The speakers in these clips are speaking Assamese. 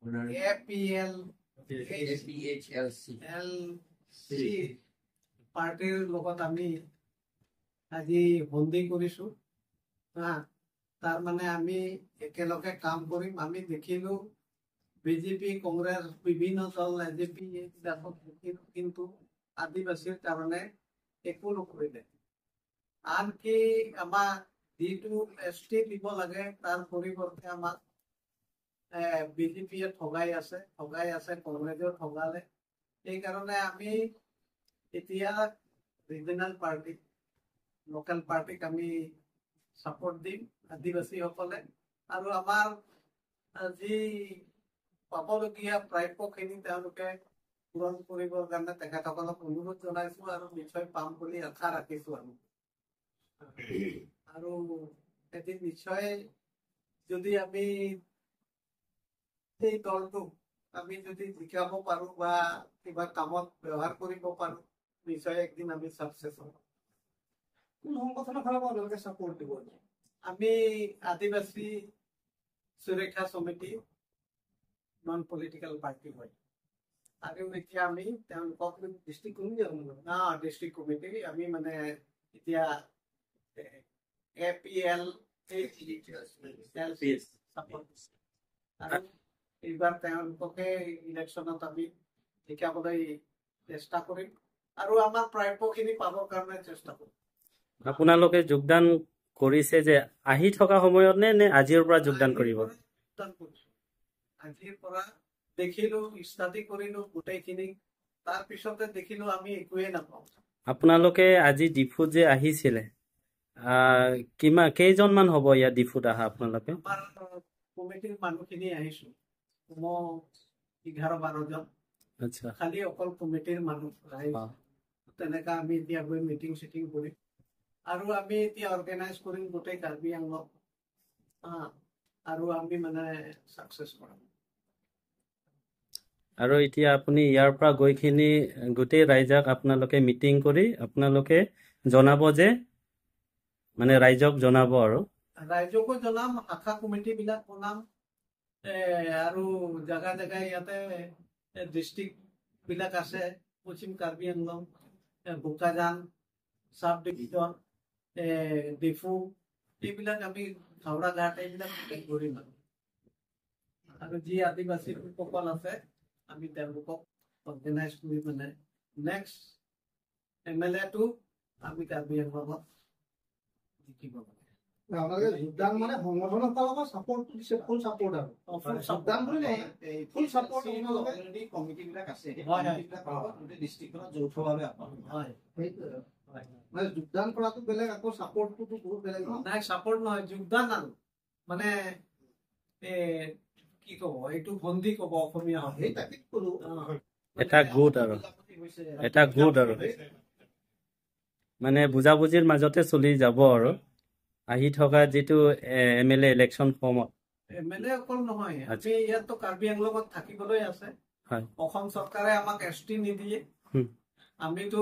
A P L P H L C L C পাৰ্টীৰ লগত আমি আজি সন্ধি কৰিছো। হা, তাৰমানে আমি একেলগে কাম কৰিম। আমি দেখিলো বিজেপি, কংগ্ৰেছ, বিভিন্ন দল, এ জে পি এইবিলাকক দেখিলো, কিন্তু আদিবাসীৰ কাৰণে একো নকৰিলে। আনকি আমাক যিটো এছ টি দিব লাগে, তাৰ পৰিৱৰ্তে আমাক বিজেপিয়ে ঠগাই আছে, ঠগাই আছে, কংগ্ৰেছেও ঠগালে। সেইকাৰণে আমি এতিয়া ৰিজনেল পাৰ্টি, লোকেল পাৰ্টিক আমি ছাপৰ্ট দিম আদিবাসীসকলে। আৰু আমাৰ যি পাবলগীয়া প্ৰাপ্যখিনি তেওঁলোকে পূৰণ কৰিবৰ কাৰণে তেখেতসকলক অনুৰোধ জনাইছো আৰু নিশ্চয় পাম বুলি আশা ৰাখিছো আমি। আৰু এদিন নিশ্চয় যদি আমি সেই দলটোক আমি যদি জিকাব পাৰো বা কিবা কামত ব্যৱহাৰ কৰিব পাৰো, নিশ্চয় একদিন আমি ছাকচেছ হ'ম। কোন সংগঠনৰ ফালৰ পৰা আপোনালোকে ছাপৰ্ট দিব? আমি আদিবাসী সুৰক্ষা সমিতি নন পলিটিকেল পাৰ্টি হয় আৰু এতিয়া আমি তেওঁলোকক ডিষ্ট্ৰিক্ট কমিটি আপোনালোকৰ? না, ডিষ্ট্ৰিক্ট কমিটি। আমি মানে এতিয়া এ পি এল ছাপৰ্ট আৰু এইবাৰ তেওঁলোককে ইলেকশ্যনত আমি জিকাবলৈ চেষ্টা কৰিম আৰু আমাৰ প্ৰাপ্যখিনি পাবৰ কাৰণে চেষ্টা কৰিম। আপোনালোকে যোগদান কৰিছে যে আহি থকা সময়ত নে নে আজিৰ পৰা যোগদান কৰিব? যোগদান কৰিছো আজিৰ পৰা। দেখিলো, ষ্টাডি কৰিলো গোটেইখিনি, তাৰপিছতে দেখিলো আমি একোৱেই নাপাওঁ। আপোনালোকে আজি ডিফুত যে আহিছিলে, কিমান কেইজনমান হ'ব ইয়াত ডিফুত অহা আপোনালোকে? আমাৰ কমিটিৰ মানুহখিনি আহিছো মই 11-12 জন। খালি অকল কমিটিৰ মানুহ আহিছো। তেনেকা আমি এতিয়া গৈ মিটিং চিটিং কৰিম আৰু আমি এতিয়া অৰ্গেনাইজ কৰিম গোটেই কাৰ্বি আংলং আৰু আমি মানে ছাকচেছ কৰাম। আৰু এতিয়া আপুনি ইয়াৰ পৰা গৈখিনি গোটেই ৰাইজক আপোনালোকে মিটিং কৰি আপোনালোকে জনাব যে মানে ৰাইজক জনাব আৰু ৰাইজকো জনাম, শাখা কমিটি বিলাক বনাম আৰু জাগা জেগাই ইয়াতে ডিষ্ট্ৰিক্ট বিলাক আছে, পশ্চিম কাৰ্বি আংলং, বোকাজান চাব ডিভিজন, ডিফু, এইবিলাক আমি হাওৰাঘাট, এইবিলাক ঘূৰিম আৰু যি আদিবাসী লোকসকল আছে, আমি তেওঁলোকক অৰ্গেনাইজ কৰি মানে নেক্সট এম এল এটো আমি কাৰ্বি আংলঙত জিকিব লাগে। আপোনালোকে যোগদান মানে সংগঠনৰ ফালৰ পৰা ছাপৰ্টটো দিছে, ফুল ছাপৰ্ট আৰু যোগদান বুলি নহয়, ফুল ছাপৰ্ট আপোনালোকে। অলৰেডি কমিটি বিলাক আছে, সেই হয়, হয়। কমিটি বিলাকৰ লগত গোটেই ডিষ্ট্ৰিক্টখনত যৌথভাৱে আপোনালোকে সেইটোৱে মানে যোগদান কৰাটো বেলেগ, আকৌ ছাপৰ্টটোতো বহুত বেলেগ ন। নাই, ছাপৰ্ট নহয়, যোগদান আৰু মানে কি ক'ব, এইটো সন্ধি ক'ব অসমীয়া। সেই তাকে ক'লো। এটা গোট আৰু এটা গোট আৰু মানে বুজাবুজিৰ মাজতে চলি যাব আৰু আহি থকা যিটো এম এল এ ইলেকশ্যন ফৰ্মত। এম এল এ অকল নহয়, আমি ইয়াততো কাৰ্বি আংলঙত থাকিবলৈ আছে। অসম চৰকাৰে আমাক এছ টি নিদিয়ে। আমিতো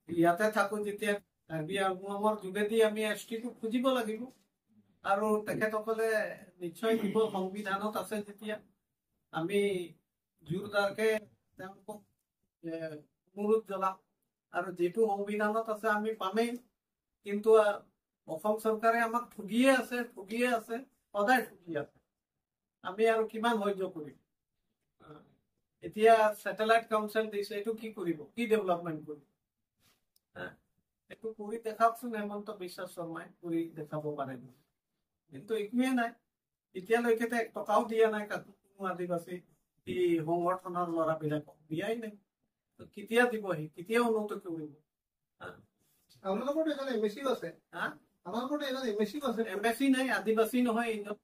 ইয়াতে থাকো যেতিয়া কাৰ্বি আংলঙৰ যোগেদি আমি এছ টিটো খুজিব লাগিব আৰু তেখেতসকলে নিশ্চয় দিব। সংবিধানত আছে যেতিয়া আমি জোৰদাৰকে তেওঁলোকক অনুৰোধ জনাম আৰু যিটো সংবিধানত আছে আমি পামেই। কিন্তু অসম চৰকাৰে আমাক ঠগিয়ে আছে, ঠগিয়ে আছে, সদায় ঠগি আছে। আমি আৰু কিমান সহ্য কৰিম? এতিয়া ছেটেলাইট কাউন্সিল দিছে, এইটো কি কৰিব, কি ডেভেলপমেণ্ট কৰিব? এইটো কৰি দেখাওকচোন, হেমন্ত বিশ্ব শৰ্মাই কৰি দেখাব পাৰে। কিন্তু একোৱে নাই এতিয়ালৈকে, এক টকাও দিয়া নাই কাকো। কোনো আদিবাসী এই সংগঠনৰ ল'ৰাবিলাকক দিয়াই নাই। কেতিয়া দিব সি? কেতিয়া উন্নত কৰিব? আপোনালোকৰতো এজন এম এ চিও আছে। হা? আপোনালোকৰতো এজন এম এ চিও আছে। এম এ চি নাই, আদিবাসী নহয় এইজন।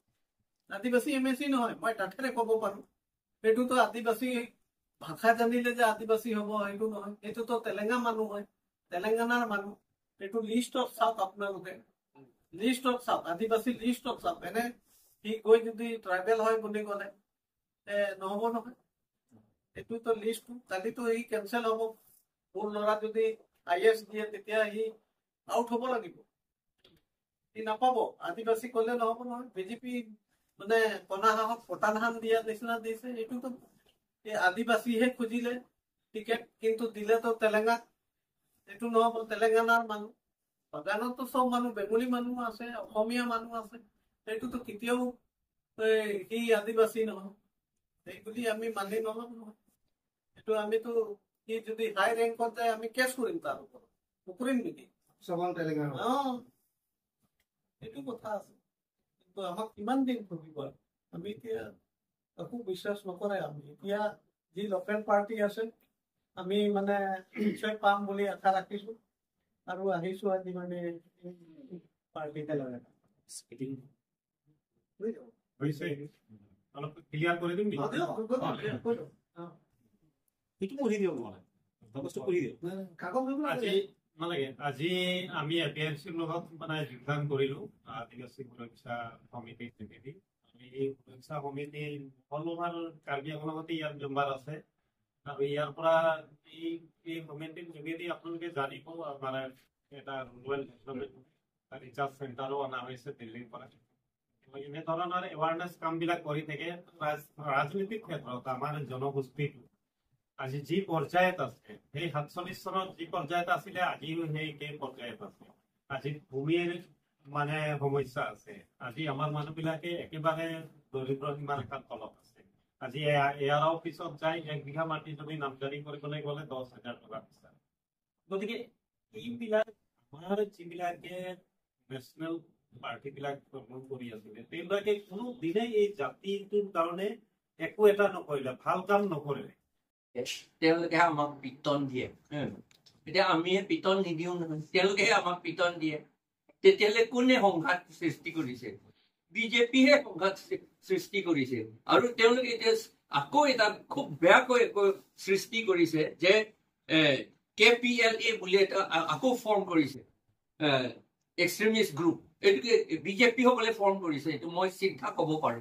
আদিবাসী এম এ চি নহয়, মই ডাঠেৰে ক'ব পাৰো। এইটোতো আদিবাসী ভাষা জানিলে যে আদিবাসী হ'ব সেইটো নহয়। এইটোতো তেলেংগা মানুহ হয়, তেলেংগানাৰ মানুহ। এইটো লিষ্টত চাওক আপোনালোকে, লিষ্টত চাওক, আদিবাসী লিষ্টত চাওক। এনে সি গৈ যদি ট্ৰাইবেল হয় বুলি ক'লে নহ'ব নহয়। এইটোতো লিষ্টটো কালিতো সি কেঞ্চেল হ'ব। মোৰ ল'ৰা যদি I S দিয়ে, তেতিয়া সি আউট হ'ব লাগিব, সি নাপাব। আদিবাসী ক'লে নহ'ব নহয়। বিজেপি মানে কণা হাঁহক পতান ধান দিয়া নিচিনা দিছে। এইটোতো এই আদিবাসীহে খুজিলে টিকেট, কিন্তু দিলেতো তেলেংগাক, এইটো নহ'ব। তেলেংগানাৰ মানুহ বাগানততো চব মানুহ বেংগলী মানুহ আছে, অসমীয়া মানুহ আছে, সেইটোতো কেতিয়াও সি আদিবাসী নহয়, সেই বুলি আমি মানি নল'ম নহয়। এইটো আমিতো সি যদি হাই ৰেংকত যায় আমি কেছ কৰিম তাৰ ওপৰত, নকৰিম নেকি? এইটো কথা আছে। কিন্তু আমাক কিমান দিন ভুগিব, আমি এতিয়া একো বিশ্বাস নকৰে। আমি এতিয়া যি লোকেল পাৰ্টি আছে আমি মানে নিশ্চয় পাম বুলি আশা ৰাখিছো আৰু আহিছো আজি মানে পাৰ্টিতে। আজি আমি এ পি এল চিৰ লগত মানে যোগদান কৰিলো আদিবাসী সুৰক্ষা সমিতিৰ যোগেদি। আমি এই সুৰক্ষা সমিতি অল অভাৰ কাৰ্বি আংলঙতে ইয়াৰ মেম্বাৰ আছে আৰু ইয়াৰ পৰা এই সমিতিৰ যোগেদি আপোনালোকে জানিব মানে এটা ৰুৰেল ডেভেলপমেণ্ট ৰিচাৰ্চ চেণ্টাৰো অনা হৈছে দিল্লীৰ পৰা। এনেধৰণৰ এৱাৰনেছ কামবিলাক কৰি থাকে। ৰাজনীতিৰ ক্ষেত্ৰত আমাৰ জনগোষ্ঠীটো আজি যি পৰ্যায়ত আছে, সেই 47 চনত যি পৰ্যায়ত আছিলে আজিও সেই একেই পৰ্যায়ত আছে। আজি ভূমিৰ মানে সমস্যা আছে, আজি আমাৰ মানুহবিলাকে একেবাৰে দৰিদ্ৰ সীমাৰেখাৰ তলত আছে। আজি এয়াৰ অফিচত যাই 1 বিঘা মাটি যদি নামজাৰি কৰিবলৈ গ'লে 10,000 টকা বিচাৰে। গতিকে এইবিলাক আমাৰ যিবিলাকে নেশ্যনেল পাৰ্টিবিলাক গ্ৰহণ কৰি আছিলে, তেওঁলোকে কোনো দিনেই এই জাতিটোৰ কাৰণে একো এটা নকৰিলে, ভাল কাম নকৰিলে। তেওঁলোকে আমাক পিটন দিয়ে, এতিয়া আমিহে পিটন নিদিওঁ নহয়, তেওঁলোকেহে আমাক পিটন দিয়ে। তেতিয়াহ'লে কোনে সংঘাত সৃষ্টি কৰিছে? বিজেপিহে সংঘাত সৃষ্টি কৰিছে। আৰু তেওঁলোকে এতিয়া আকৌ এটা খুব বেয়াকৈ সৃষ্টি কৰিছে যে কে পি এল এ বুলি এটা আকৌ ফৰ্ম কৰিছে, এক্সট্ৰিমিষ্ট গ্ৰুপ। এইটোকে বিজেপি সকলে ফৰ্ম কৰিছে, এইটো মই চিধা ক'ব পাৰো।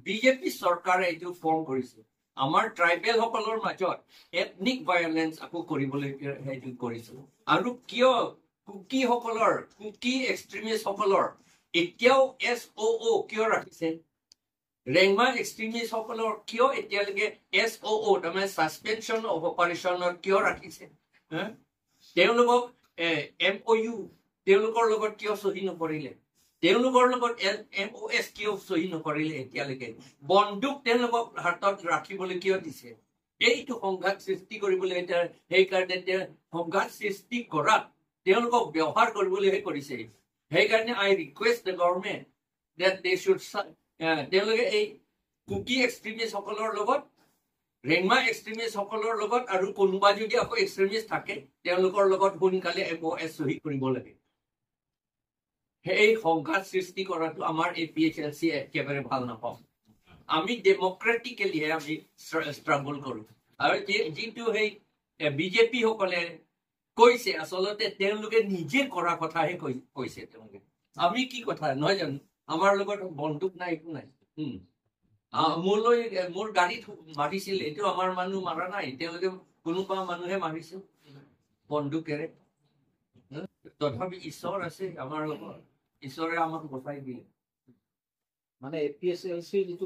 বিজেপি চৰকাৰে এইটো ফৰ্ম কৰিছে। আমাৰ ট্ৰাইবেল সকলৰ মাজত এথনিক ভায়লেঞ্চ আকৌ কৰিবলৈ সেইটো কৰিছে। আৰু কিয় কুকিসকলৰ, কুকি এক্সট্ৰিমিষ্ট সকলৰ এতিয়াও এছ অ' অ' কিয় ৰাখিছে? ৰেংমা এক্সট্ৰিমিষ্ট সকলৰ কিয় এতিয়ালৈকে এছ অ' অ' তাৰমানে ছাছপেনশ্যন অফ অপাৰেশ্যনত কিয় ৰাখিছে? তেওঁলোকক এম অ' ইউ তেওঁলোকৰ লগত কিয় চহী নকৰিলে? তেওঁলোকৰ লগত এম অ' এছ কিয় চহী নকৰিলে এতিয়ালৈকে? বন্দুক তেওঁলোকক হাতত ৰাখিবলৈ কিয় দিছে? এইটো সংঘাত সৃষ্টি কৰিবলৈ এতিয়া, সেইকাৰণে সংঘাত সৃষ্টি কৰাত তেওঁলোকক ব্যৱহাৰ কৰিবলৈহে কৰিছে। সেইকাৰণে I request the government that they should, তেওঁলোকে এই কুকি এক্সট্ৰিমিষ্ট সকলৰ লগত, ৰেংমা এক্সট্ৰিমিষ্ট সকলৰ লগত আৰু কোনোবা যদি আকৌ এক্সট্ৰিমিষ্ট থাকে তেওঁলোকৰ লগত সোনকালে এম অ' এছ চহী কৰিব লাগে। সেই সংঘাত সৃষ্টি কৰাটো আমাৰ A P H L C একেবাৰে ভাল নাপাওঁ। আমি ডেমক্ৰেটিকেলিহে আমি ষ্ট্ৰাগল কৰোঁ। আৰু যিটো সেই বিজেপি সকলে কৈছে, আচলতে তেওঁলোকে নিজে কৰা কথাহে কৈছে। তেওঁলোকে আমি কি কথা নহয় জানো, আমাৰ লগত বন্দুক নাই, একো নাই। মোলৈ মোৰ গাড়ীত মাৰিছিল, এইটো আমাৰ মানুহ মাৰা নাই, তেওঁলোকে কোনোবা মানুহে মাৰিছিল বন্দুকেৰে। তথাপি ঈশ্বৰ আছে আমাৰ লগত, ঈশ্বৰে আমাক বচাই দিয়ে। মানে এ পি এছ এল চিৰ যিটো